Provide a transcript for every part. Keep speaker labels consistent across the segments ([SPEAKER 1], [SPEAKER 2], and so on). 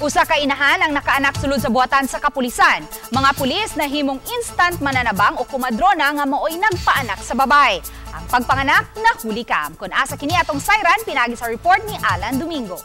[SPEAKER 1] Usa ka inahan ang nakaanak sulod sa buhatan sa kapulisan. Mga pulis nahimong instant mananabang o kumadrona nga maoy nagpaanak sa babay. Ang pagpanganak nahuli kam. Kung asa kini atong sayran pinagi sa report ni Alan Domingo.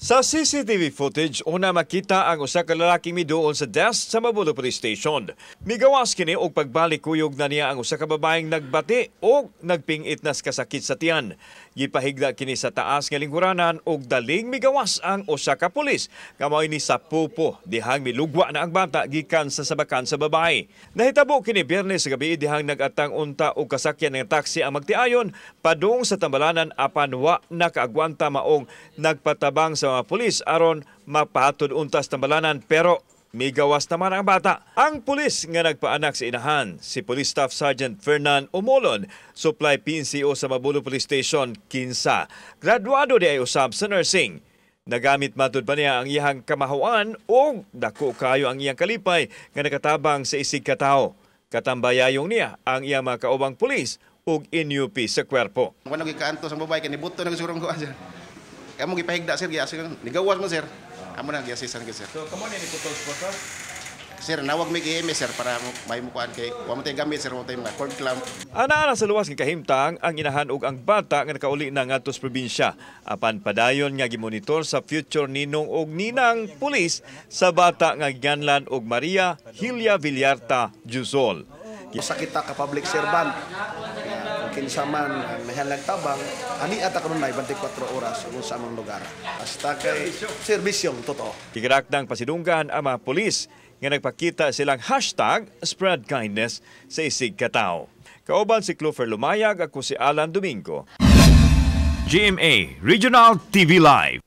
[SPEAKER 2] Sa CCTV footage, una makita ang usa ka lalaking miduol sa desk sa Mabulo Police Station. Migawas kini og pagbalik kuyog na niya ang usa ka babaeng nagbati og nagpingit na sa kasakit sa tiyan. Gipahigda kini sa taas nga lingkuranan og daling migawas ang usa ka pulis. Nga ni sa pupo dihang milugwa na ang bata gikan sa sabakan sa babae. Nahitabo kini Biyernes sa gabi dihang nagatang unta og kasakyan ng taxi ang magtiayon padung sa tambalanan apan wa nakaagwanta maong nagpatabang sa mga pulis aron mapahatod untas tambalanan, pero migawas naman ang bata. Ang pulis nga nagpaanak sa inahan, si Police Staff Sergeant Fernan Umolon, supply PNCO sa Mabulo Police Station, Kinsa. Graduado di ay usab sa nursing. Nagamit matud pa niya ang iyang kamahuan o dako kayo ang iyang kalipay nga nakatabang sa isig katawo. Katambayayong niya ang iyang mga kaubang pulis ug NUP sa kwerpo.
[SPEAKER 3] Wala gikaanto sa babae kay nibuto na siguro ko, sir. Kamo gipahigda, sir, giasi nigawas mo, sir. Amo na giasisan sir.
[SPEAKER 2] So kamo ni putol sa?
[SPEAKER 3] Sir, nawag mi EMS, sir, para may mukuan kay wa mo tay gamit, sir, wa tay mga cord clamp.
[SPEAKER 2] Ana sa luwas nga kahimtang ang inahan ug ang bata nga nakauli na ngadto sa probinsya. Apan padayon nga gimonitor sa future ninong og ninang pulis sa bata nga giganlan og Maria Hilia Villarta Jusol.
[SPEAKER 4] Sa kita ka public servant, kung kinsa man ang tabang, ani ata kanunay 24 oras kung sa among lugar. Hasta kay serbisyong totoo.
[SPEAKER 2] Gigarakdang pasidunggan ang mga pulis nga nagpakita silang #SpreadKindness sa isig katawo. Kauban si Clover Lumayag, ako si Alan Domingo. GMA Regional TV Live.